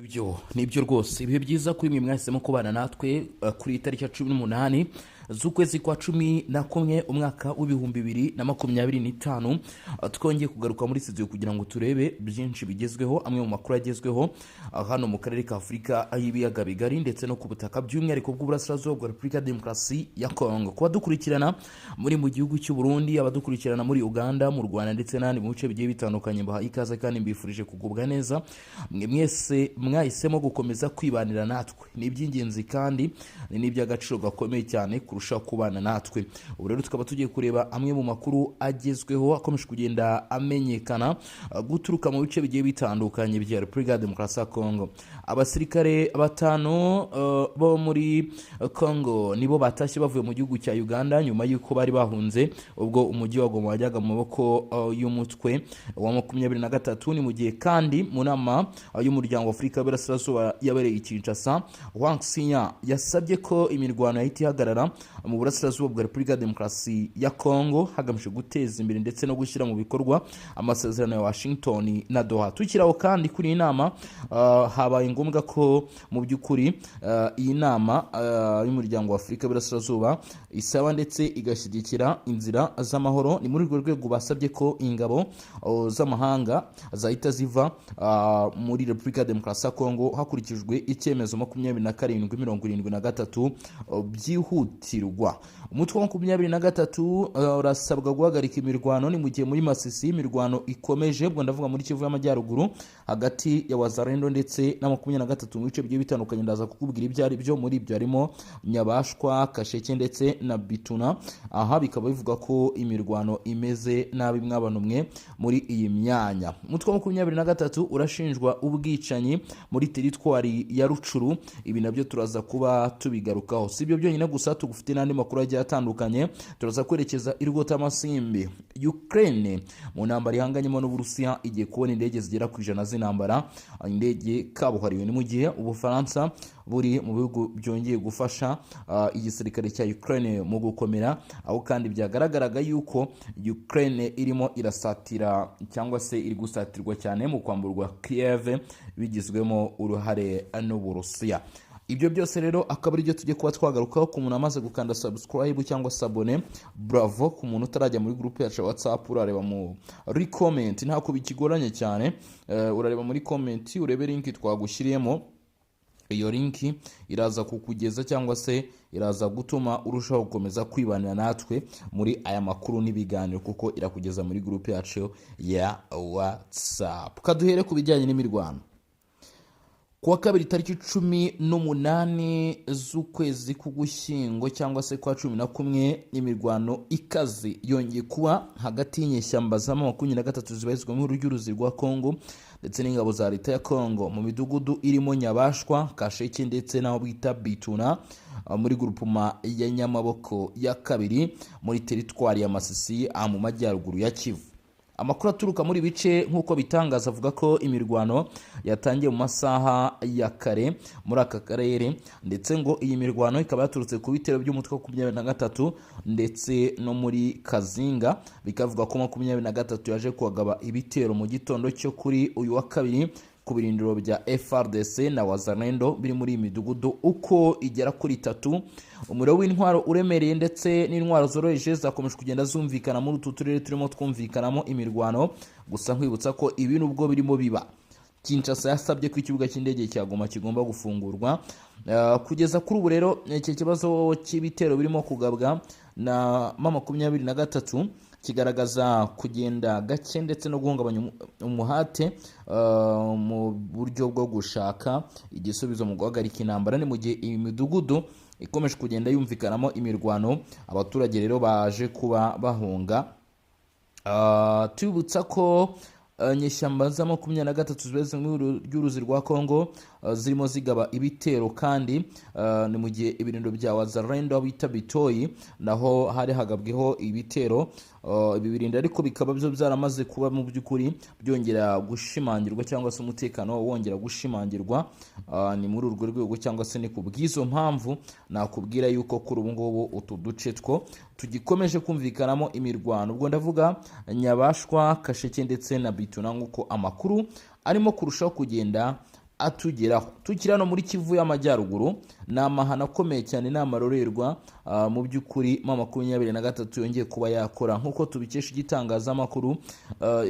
Nibyo, nibyo rwose. Ibihe byiza kuri mwe mwahisemo kubana natwe kuri iyi tariki ya 18 z'ukwezi kwa 11, umwaka w'2025. Twongeye kugaruka muri studio kugira ngo turebe byinshi bigezweho, amwe mu makuru agezweho hano mu karere ka Afurika y'Ibiyaga Bigari ndetse no ku butaka by'umwihariko bw'Uburasirazuba bwa Repubulika ya Demokarasi ya Kongo. Ku badukurikirana muri mu gihugu cy'u Burundi, abadukurikirana muri Uganda, mu Rwanda ndetse n'ahandi mu bice bigiye bitandukanye, mbahaye ikaze kandi mbifurije kugubwa neza. Mwe mwese mwahisemo gukomeza kwibanira natwe, ni iby'ingenzi kandi ni n'iby'agaciro gakomeye cyane kurushaho kubana natwe. Ubu rero tukaba tugiye kureba amwe mu makuru agezweho akomeje kugenda amenyekana guturuka mu bice bigiye bitandukanye bya Repubulika ya Demokarasi ya Kongo. Abasirikare batanu bo muri Kongo nibo batashye bavuye mu gihugu cya Uganda nyuma y'uko bari bahunze ubwo umujyi wa Goma wajyaga mu maboko y'umutwe wa 23. Ni mu gihe kandi mu nama y'Umuryango wa Afurika y'Iburasirazuba yabereye i Kinshasa, Wang Xinya yasabye ko imirwano yahita ihagarara mu burasirazuba bwa Repubulika ya Demokarasi ya Kongo, hagamijwe guteza imbere ndetse no gushyira mu bikorwa amasezerano ya Washington na Doha. Tukiri aho kandi kuri iyi nama, habaye ngombwa ko mu by'ukuri iyi nama y'Umuryango wa Afurika y'Iburasirazuba isaba ndetse igashyigikira inzira z'amahoro. Ni muri urwo rwego basabye ko ingabo z'amahanga zahita ziva muri Repubulika ya Demokarasi ya Kongo hakurikijwe icyemezo 2773 byihutirwa. Umutwe wa 23 urasabwa guhagarika imirwano. Ni mu gihe muri Masisi imirwano ikomeje, ubwo ndavuga muri Kivu y'Amajyaruguru, hagati ya Wazalendo ndetse na 23 mu bice bigiye bitandukanye. Ndaza kukubwira ibyo ari byo. Muri ibyo harimo Nyabashwa, Kasheke ndetse na Bituna. Aha bikaba bivuga ko imirwano imeze nabi mwabano mwe muri iyi myanya. Umutwe wa 23 urashinjwa ubwicanyi muri teritwari ya Rucuru. Ibi nabyo turaza kuba tubigarukaho. Si ibyo byonyine gusa, tugufite n'andi makuru agiye atandukanye. Turaza kwerekeza i Rwotamasimbi. Ukraine mu ntambara ihanganyemo n'Uburusiya igiye kubona indege zigera ku 100 z'intambara, indege kabuhariwe. Ni mu gihe Ubufaransa buri mu bihugu byongeye gufasha igisirikare cya Ukraine mu gukomera, aho kandi byagaragaraga yuko Ukraine irimo irasatira cyangwa se iri gusatirwa cyane mu kwamburwa Kiev bigizwemo uruhare n'Uburusiya. Ibyo byose rero akaba aribyo tujye kuba twagarukaho. Ku muntu amaze gukanda subscribe cyangwa s'abonner, bravo. Ku muntu utarajya muri groupe yacu ya WhatsApp, urareba muri comment, ntako bikigoranye cyane. Urareba muri comment urebe link twagushyiriyemo. Iyo link iraza kukugeza cyangwa se iraza gutuma urushaho gukomeza kwibanira natwe muri aya makuru n'ibiganiro, kuko irakugeza muri groupe yacu ya WhatsApp. Kaduhere ku bijyanye n'imirwano. Ku wa kabiri tariki 18 z'ukwezi k'Ugushyingo cyangwa se kwa 11, imirwano ikaze yongeye kuba hagati y'inyeshyamba za 23 zibarizwa mu ry'uruzi rwa Kongo ndetse n'ingabo za leta ya Kongo mu midugudu irimo Nyabashwa, Kasheke ndetse n'aho bita Bituna muri groupement ya Nyamaboko ya kabiri muri teritwari ya Masisi mu majyaruguru ya Kivu. Amakuru aturuka muri bice nk'uko bitangaza avuga ko imirwano yatangiye mu masaha ya kare muri aka karere, ndetse ngo iyi mirwano ikaba yaturutse ku bitero by'umutwe wa 23 ndetse no muri Kazinga. Bikavuga ko 23 yaje kuhagaba ibitero mu gitondo cyo kuri uyu wa kabiri ku birindiro bya FARDC na Wazalendo biri muri iyi midugudu uko igera kuri itatu. Umuriro w'intwaro uremereye ndetse n'intwaro zoroheje zakomeje kugenda zumvikana muri utu turere turimo twumvikanamo imirwano. Gusa nkwibutsa ko ibi nubwo birimo biba, Kinshasa yasabye ko ikibuga cy'indege cya Goma kigomba gufungurwa. Kugeza kuri ubu rero, iki kibazo cy'ibitero birimo kugabwa na M23 kigaragaza kugenda gake ndetse no guhungabanya umuhate mu buryo bwo gushaka igisubizo mu guhagarika intambara. Ni mu gihe iyi midugudu ikomeje kugenda yumvikanamo imirwano, abaturage rero baje kuba bahunga. Tubibutsa ko inyeshyamba za 23 zibarizwa mu ry'uruzi rwa Kongo zirimo zigaba ibitero kandi ni mu gihe ibirindo bya Wazalendo aho bita Bitoyi naho hari hagabweho ibitero. Ibi birindo ariko bikaba byo byaramaze kuba mu by'ukuri byongera gushimangirwa cyangwa se umutekano wongera gushimangirwa. Ni muri urwo rwego cyangwa se ni ku bw'izo mpamvu nakubwira yuko kuri ubu ngubu utu duce two tugikomeje kumvikanamo imirwano, ubwo ndavuga Nyabashwa, Kasheke ndetse na Bituna, nk'uko amakuru arimo kurushaho kugenda atugeraho. Tukiri hano muri Kivu y'Amajyaruguru, ni amahano akomeye cyane, ni amarorerwa mu by'ukuri M23 yongeye kuba yakora, nk'uko tubikesha igitangazamakuru,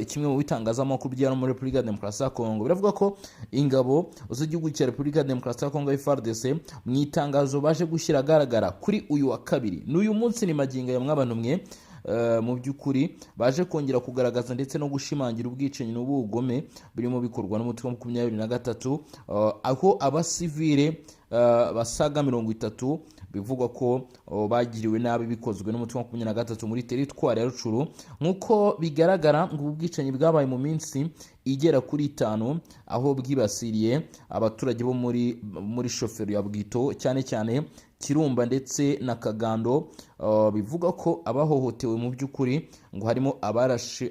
kimwe mu bitangazamakuru bya muri Repubulika ya Demokarasi ya Kongo. Biravuga ko ingabo z'igihugu cya Repubulika ya Demokarasi ya Kongo, FARDC, mu itangazo baje gushyira ahagaragara kuri uyu wa kabiri, n'uyu munsi ni magingo ya mwabantu mwe, mu by'ukuri baje kongera kugaragaza ndetse no gushimangira ubwicanyi n'ubugome birimo bikorwa n'umutwe wa 23, aho abasivile basaga 30 bivugwa ko bagiriwe nabi bikozwe n'umutwe wa 23 muri teritwari ya Rucuru. Nk'uko bigaragara, ngo ubu bwicanyi bwabaye mu minsi igera kuri 5, aho bwibasiriye abaturage bo muri shoferi ya Bwito, cyane cyane Kirumba ndetse na Kagando. Bivuga ko abahohotewe mu by'ukuri ngo harimo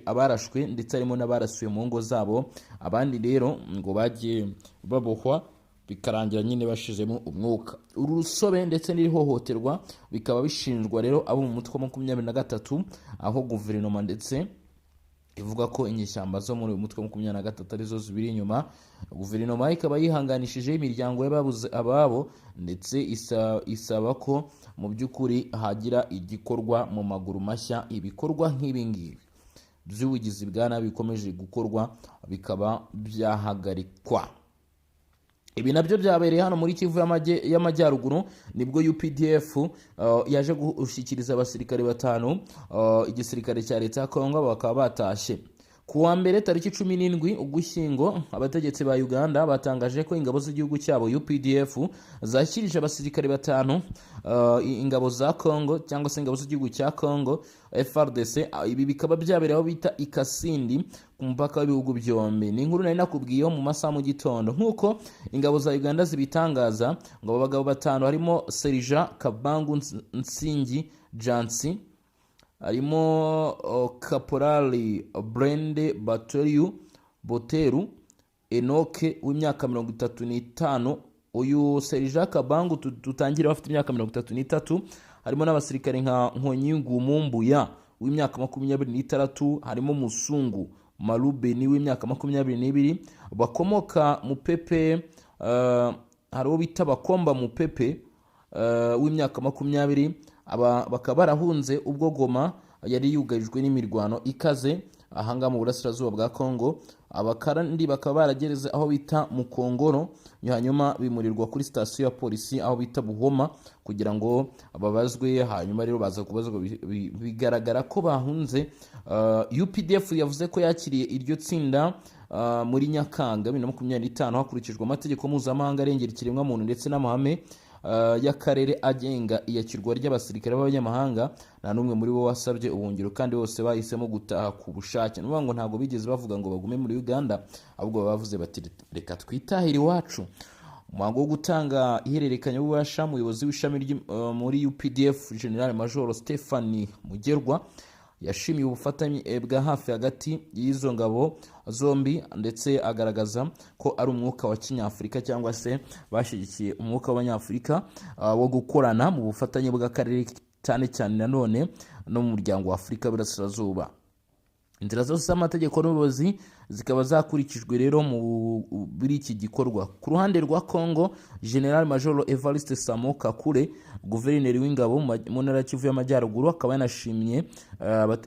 abarashwe ndetse harimo n'abarasuye mu ngo zabo. Abandi rero ngo bagiye babohwa, bikarangira nyine bashizemo umwuka. Uru rusobe ndetse n'iri hohoterwa bikaba bishinjwa rero abo mu mutwe wa 23, aho guverinoma ndetse ivuga ko inyeshyamba zo muri uyu mutwe wa 23 arizo zibiri inyuma. Guverinoma ikaba yihanganishije imiryango y'ababuze ababo, ndetse isaba ko mu by'ukuri hagira igikorwa mu maguru mashya, ibikorwa nk'ibi ngibi by'ubugizi bwa nabi bikomeje gukorwa bikaba byahagarikwa. Ibi nabyo byabereye hano muri Kivu y'Amajyaruguru. Nibwo UPDF yaje gushyikiriza abasirikare batanu igisirikare cya leta ya Kongo, bakaba batashye ku wa mbere tariki 17 Ugushyingo. Abategetsi ba Uganda batangaje ko ingabo z'igihugu cyabo UPDF zashyirije abasirikare batanu ingabo za Congo, cyangwa se ingabo z'igihugu cya Congo FARDC. Ibi bikaba byabereye aho bita Ikasindi, ku mupaka w'ibihugu byombi. Ni inkuru nari nakubwiyeho mu masaha mu gitondo. Nk'uko ingabo za Uganda zibitangaza, ngo abo bagabo batanu harimo Serija Kabangu Nsingi Jansi, harimo Kaporali Brende Bateriyu Boteru Enoke w'imyaka 35. Uyu Serija Kabangu dutangira bafite imyaka 33. Harimo n'abasirikare nka Nkonyingu Mumbuya w'imyaka 26, harimo Musungu Marubeni w'imyaka 22, bakomoka Mupepe. Hari uwo bita Bakomba Mupepe w'imyaka 20. Aba bakaba barahunze ubwo Goma yari yugarijwe n'imirwano ikaze ahangaha mu burasirazuba bwa Congo. Aba kandi bakaba baragereze aho bita Mukongoro, hanyuma bimurirwa kuri sitasiyo ya polisi aho bita Buhoma kugira ngo babazwe. Hanyuma rero baza kubazwa, bigaragara ko bahunze. UPDF yavuze ko yakiriye iryo tsinda muri Nyakanga 2025, hakurikijwe amategeko mpuzamahanga arengera ikiremwamuntu ndetse n'amahame y'akarere agenga iyakirwa ry'abasirikare b'abanyamahanga. Nta n'umwe muri bo wasabye ubuhungiro, kandi bose bahisemo gutaha ku bushake. Ni ukuvuga ngo ntabwo bigeze bavuga ngo bagume muri Uganda, ahubwo bavuze bati: "Reka twitahire iwacu." Umuhango wo gutanga ihererekanyabubasha, umuyobozi w'ishami muri UPDF, General Major Stephanie Mugerwa, yashimiye ubufatanye bwa hafi hagati y'izo ngabo zombi, ndetse agaragaza ko ari umwuka wa kinyafurika, cyangwa se bashyigikiye umwuka w'abanyafurika wo gukorana mu bufatanye bw'akarere, cyane cyane nanone no mu muryango wa Afurika y'Iburasirazuba. Inzira zose z'amategeko n'ubuyobozi zikaba zakurikijwe rero muri iki gikorwa. Ku ruhande rwa Congo, General Major Evariste Samo Kakule, guverineri w'ingabo mu ntara ya Kivu y'Amajyaruguru, akaba yanashimye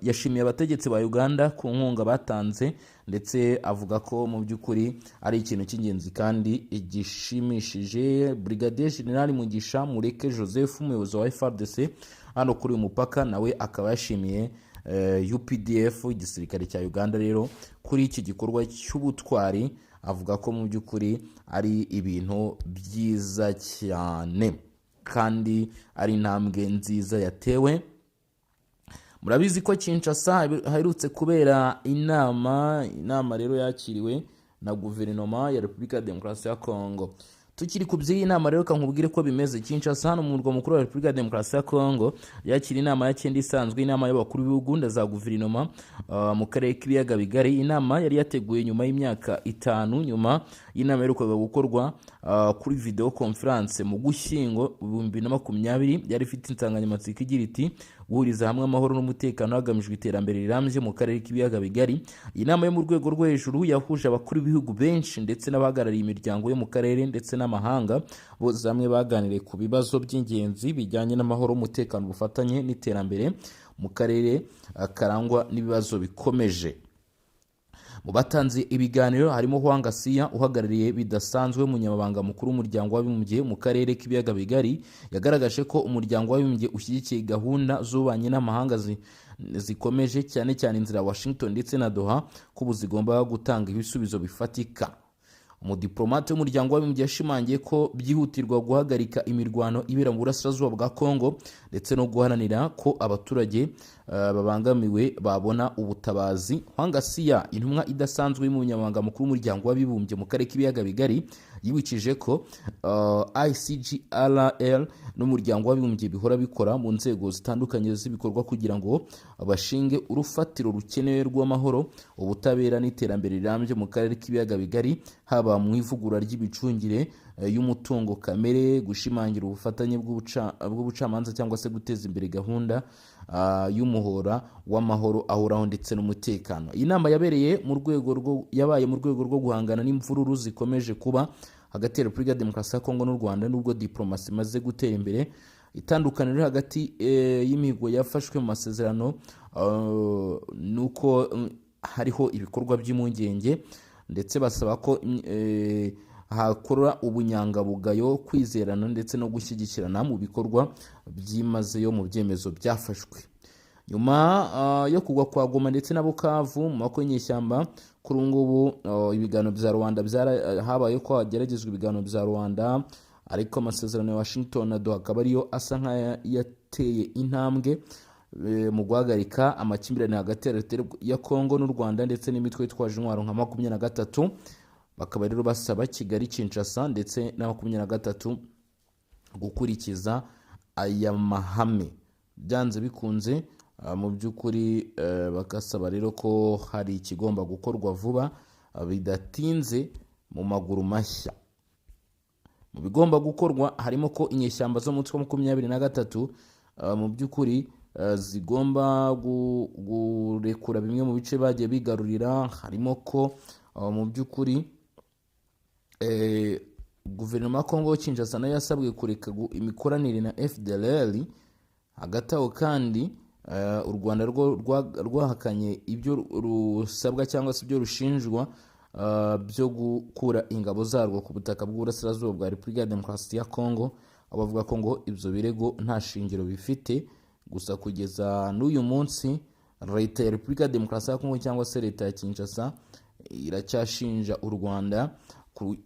yashimiye abategetsi ba Uganda ku nkunga batanze, ndetse avuga ko mu by'ukuri ari ikintu cy'ingenzi kandi gishimishije. Brigadier General Mugisha Mureke Joseph, umuyobozi wa FARDC hano kuri uyu mupaka, nawe akaba yashimiye UPDF, igisirikare cya Uganda rero, kuri iki gikorwa cy'ubutwari, avuga ko mu by'ukuri ari ibintu byiza cyane kandi ari intambwe nziza yatewe. Murabizi ko Kinshasa haherutse kubera inama. Inama rero yakiriwe na guverinoma ya Repubulika ya Demokarasi ya Kongo. Tukiri ku by'iyi nama rero, nkubwire ko bimeze. Kinshasa, hano mu murwa mukuru wa Repubulika ya Demokarasi ya Kongo, yakira inama ya cyenda isanzwe, inama y'abakuru b'ibihugu na za guverinoma mu karere k'ibiyaga bigari. Inama yari yateguye nyuma y'imyaka 5, nyuma y'inama iherukaga gukorwa kuri video conference mu Gushyingo 2020. Yari ifite insanganyamatsiko igira iti: Guhuriza hamwe amahoro n'umutekano hagamijwe iterambere rirambye mu karere k'Ibiyaga Bigari. Iyi nama yo mu rwego rwo hejuru yahuje abakuru b'ibihugu benshi ndetse n'abahagarariye imiryango yo mu karere ndetse n'amahanga. Bose hamwe baganiriye ku bibazo by'ingenzi bijyanye n'amahoro, umutekano, ubufatanye n'iterambere mu karere karangwa n'ibibazo bikomeje. Mu batanze ibiganiro harimo Huang Xia, uhagarariye bidasanzwe Umunyamabanga Mukuru w'Umuryango w'Abibumbye mu karere k'Ibiyaga Bigari. Yagaragaje ko Umuryango w'Abibumbye ushyigikiye gahunda z'ububanyi n'amahanga zikomeje, cyane cyane inzira ya Washington ndetse na Doha, ko ubu zigomba gutanga ibisubizo bifatika. Umudiplomate w'Umuryango w'Abibumbye yashimangiye ko byihutirwa guhagarika imirwano ibera mu burasirazuba bwa Congo ndetse no guharanira ko abaturage babangamiwe babona ubutabazi. Huang Xia, intumwa idasanzwe y'Umunyamabanga Mukuru w'Umuryango w'Abibumbye mu karere k'Ibiyaga Bigari, yibukije ko ICGLR n'Umuryango w'Abibumbye bihora bikora mu nzego zitandukanye z'ibikorwa kugira ngo bashinge urufatiro rukenewe rw'amahoro, ubutabera n'iterambere rirambye mu karere k'Ibiyaga Bigari, haba mu ivugurura ry'imicungire y'umutungo kamere, gushimangira ubufatanye bw'ubucamanza cyangwa se guteza imbere gahunda y'umuhora w'amahoro ahoraho ndetse n'umutekano. Iyi nama yabereye mu rwego rwo yabaye mu rwego rwo guhangana n'imvururu zikomeje kuba hagati ya Repubulika ya Demokarasi ya Kongo n'u Rwanda. Nubwo diplomasi imaze gutera imbere, itandukaniro riri hagati y'imihigo yafashwe mu masezerano nuko hariho ibikorwa by'impungenge, ndetse basaba ko hakora ubunyangamugayo, kwizerana ndetse no gushyigikirana mu bikorwa byimazeyo mu byemezo byafashwe nyuma yo kugwa kwa Goma ndetse na Bukavu mu maboko y'inyeshyamba. Kuri ubu ngubu ibiganiro bya Rwanda habaye ko hageragezwa ibiganiro bya Rwanda, ariko amasezerano ya Washington na Doha akaba ariyo asa nk'ayateye intambwe mu guhagarika amakimbirane hagati ya leta ya Congo n'u Rwanda ndetse n'imitwe yitwaje intwaro nka 23. Bakaba rero basaba Kigali, Kinshasa ndetse na 23 gukurikiza aya mahame byanze bikunze. Mu by'ukuri bagasaba rero ko hari ikigomba gukorwa vuba, bidatinze, mu maguru mashya. Mu bigomba gukorwa harimo ko inyeshyamba zo mu mutwe wa 23 mu by'ukuri zigomba kurekura bimwe mu bice bagiye bigarurira. Harimo ko mu by'ukuri guverinoma ya Kongo Kinshasa nayo yasabwe kureka imikoranire na FDLR. Hagati aho kandi u Rwanda rwo rwahakanye ibyo rusabwa cyangwa se ibyo rushinjwa byo gukura ingabo zarwo ku butaka bw'uburasirazuba bwa Repubulika ya Demokarasi ya Kongo, aho bavuga ko ngo ibyo birego nta shingiro bifite. Gusa kugeza n'uyu munsi leta ya Repubulika ya Demokarasi ya Kongo cyangwa se leta ya Kinshasa iracyashinja u Rwanda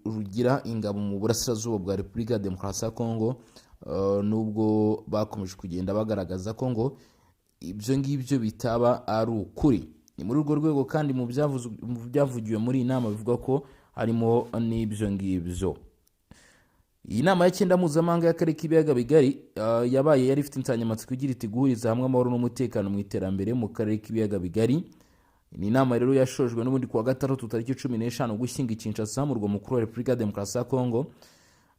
rugira ingabo mu burasirazuba bwa Repubulika ya Demokarasi ya Kongo, nubwo bakomeje kugenda bagaragaza ko ngo ibyo ngibyo bitaba ari ukuri. Ni muri urwo rwego kandi mu byavugiwe muri iyi nama bivuga ko harimo n'ibyo ngibyo. Iyi nama ya cyenda mpuzamahanga y'akarere k'Ibiyaga Bigari yabaye yari ifite insanganyamatsiko igira iti: "Guhuriza hamwe amahoro n'umutekano mu iterambere mu karere k'Ibiyaga Bigari." Ni inama rero yashojwe n'ubundi kuwa gatandatu tariki 15 Ugushyingo i Kinshasa, mu murwa mukuru wa Repubulika ya Demokarasi ya Kongo,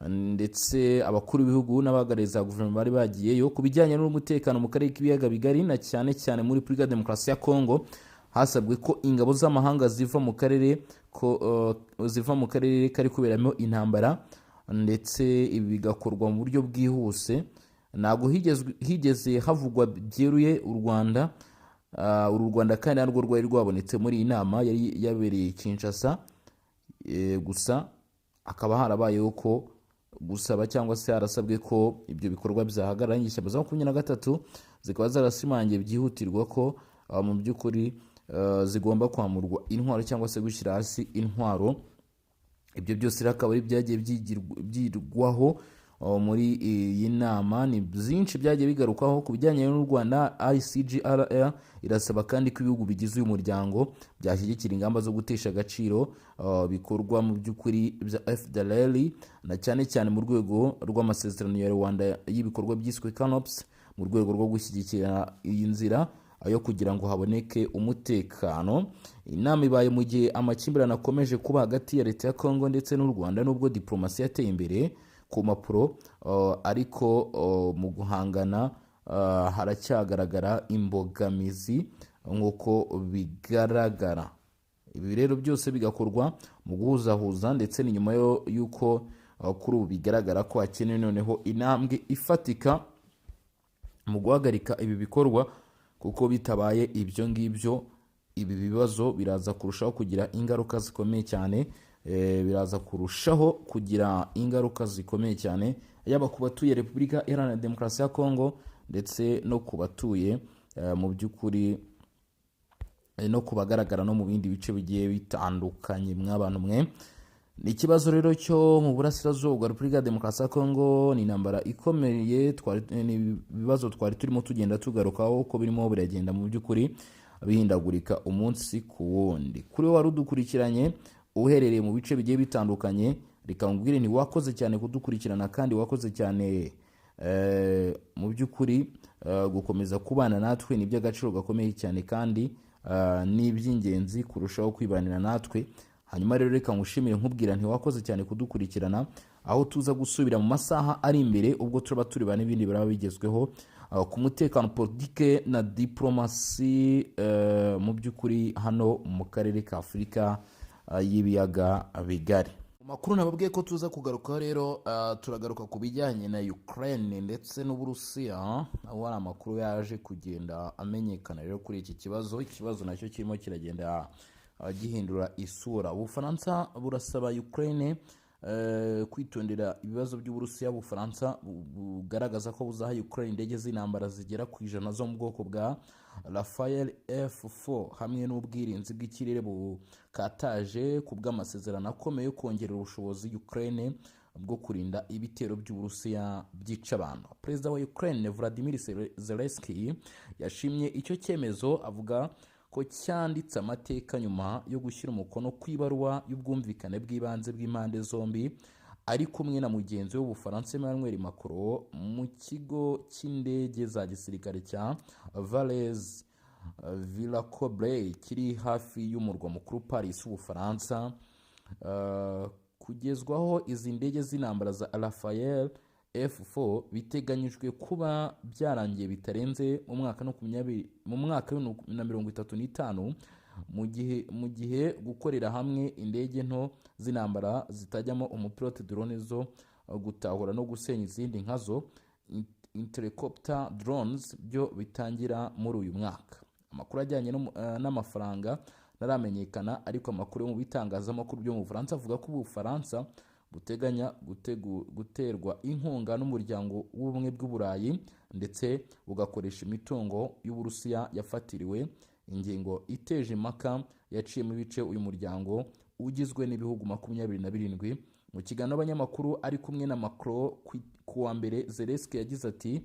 ndetse abakuru b'ibihugu n'abahagarariye za guverinoma bari bagiyeyo. Ku bijyanye n'umutekano mu karere k'Ibiyaga Bigari na cyane cyane muri Repubulika ya Demokarasi ya Kongo, hasabwe ko ingabo z'amahanga ziva mu karere kari kuberamo intambara, ndetse ibi bigakorwa mu buryo bwihuse. Ntabwo higeze havugwa byeruye u Rwanda. Uru Rwanda kandi narwo rwari rwabonetse muri iyi nama yari yabereye i Kinshasa. Gusa hakaba harabayeho ko gusaba cyangwa se harasabwe ko ibyo bikorwa byahagarara. Inyeshyamba za 23 zikaba zarashimangiye byihutirwa ko mu by'ukuri zigomba kwamurwa intwaro cyangwa se gushyira hasi intwaro. Ibyo byose rero akaba ari ibyagiye byigirwaho muri iyi nama. Ni byinshi byagiye bigarukwaho ku bijyanye n'u Rwanda. ICGLR irasaba kandi ko ibihugu bigize uyu muryango byashyigikira ingamba zo gutesha agaciro bikorwa mu by'ukuri bya FDLR, na cyane cyane mu rwego rw'amasezerano ya Rwanda y'ibikorwa byiswe CANOPS, mu rwego rwo gushyigikira iyi nzira yo kugira ngo haboneke umutekano. Inama ibaye mu gihe amakimbirane akomeje kuba hagati ya leta ya Congo ndetse n'u Rwanda. Nubwo diplomasi yateye imbere ku mpapuro, ariko mu guhangana haracyagaragara imbogamizi nk'uko bigaragara. Ibi rero byose bigakorwa mu guhuzahuza, ndetse ni nyuma y'uko kuri ubu bigaragara ko hakenewe noneho intambwe ifatika mu guhagarika ibi bikorwa, kuko bitabaye ibyo ngibyo ibi bibazo biraza kurushaho kugira ingaruka zikomeye cyane, biraza kurushaho kugira ingaruka zikomeye cyane, yaba ku batuye Repubulika Iharanira Demokarasi ya Kongo ndetse no ku batuye mu by'ukuri no ku bagaragara no mu bindi bice bigiye bitandukanye. Mw'abantu mwe, ni ikibazo rero cyo mu burasirazuba bwa Repubulika ya Demokarasi ya Kongo. Ni intambara ikomeye, ni ibibazo twari turimo tugenda tugarukaho ko birimo biragenda mu by'ukuri bihindagurika umunsi ku wundi. Kuri wowe wari udukurikiranye uherereye mu bice bigiye bitandukanye, reka nkubwire nti wakoze cyane kudukurikirana, kandi wakoze cyane mu by'ukuri gukomeza kubana natwe. Ni iby'agaciro gakomeye cyane kandi ni iby'ingenzi kurushaho kwibanira natwe. Hanyuma rero reka ngushimire, nkubwira nti wakoze cyane kudukurikirana, aho tuza gusubira mu masaha ari imbere, ubwo turaba tureba n'ibindi biraba bigezweho ku mutekano, politike na diplomasi mu by'ukuri hano mu karere ka Afurika y'Ibiyaga Bigari. Mu makuru nababwiye ko tuza kugarukaho rero, turagaruka ku bijyanye na Ukraine ndetse n'Uburusiya, aho hari amakuru yaje kugenda amenyekana rero kuri iki kibazo. Ikibazo nacyo kirimo kiragenda gihindura isura. Ubufaransa burasaba Ukraine kwitondera ibibazo by'Uburusiya. Ubufaransa bugaragaza ko buzaha Ukraine indege z'intambara zigera ku 100 zo mu bwoko bwa Rafale F4 hamwe n'ubwirinzi bw'ikirere bukataje, ku bw'amasezerano akomeye yo kongerera ubushobozi Ukraine bwo kurinda ibitero by'Uburusiya byica abantu. Perezida wa Ukraine Vladimir Zelensky yashimye icyo cyemezo, avuga ko cyanditse amateka, nyuma yo gushyira umukono ku ibaruwa y'ubwumvikane bw'ibanze bw'impande zombi ari kumwe na mugenzi we w'Ubufaransa Emmanuel Macron mu kigo cy'indege za gisirikare cya Villers Villacoublay kiri hafi y'umurwa mukuru Paris w'Ubufaransa. Kugezwaho izi ndege z'intambara za Rafale F4 biteganyijwe kuba byarangiye bitarenze mu mwaka no mu mwaka na 35, mu gihe gukorera hamwe indege nto z'intambara zitajyamo umupilote, drone zo gutahura no gusenya izindi nkazo, interceptor drones, byo bitangira muri uyu mwaka. Amakuru ajyanye n'amafaranga ntaramenyekana, ariko amakuru yo mu bitangazamakuru byo mu Bufaransa avuga ko Ubufaransa buteganya guterwa inkunga n'Umuryango w'Ubumwe bw'Uburayi, ndetse bugakoresha imitungo y'Uburusiya yafatiriwe, ingingo iteje impaka yaciyemo ibice uyu muryango ugizwe n'ibihugu 27. Mu kiganiro n'abanyamakuru ari kumwe na Macron ku wa mbere, Zelensky yagize ati: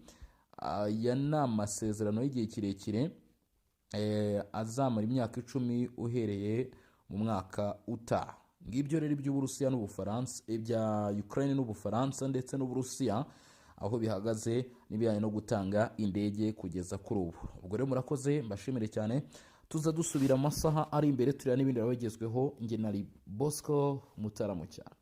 "Aya ni amasezerano y'igihe kirekire azamara imyaka 10 uhereye mu mwaka utaha." Ngibyo rero iby'Uburusiya n'Ubufaransa, ibya Ukraine n'Ubufaransa ndetse n'Uburusiya, aho bihagaze n'ibijyanye no gutanga indege kugeza kuri ubu. Ubwo rero murakoze, mbashimire cyane. Tuza dusubira amasaha ari imbere, tureba n'ibindi biba bigezweho. Njye nari Bosco Mutaramo cyane.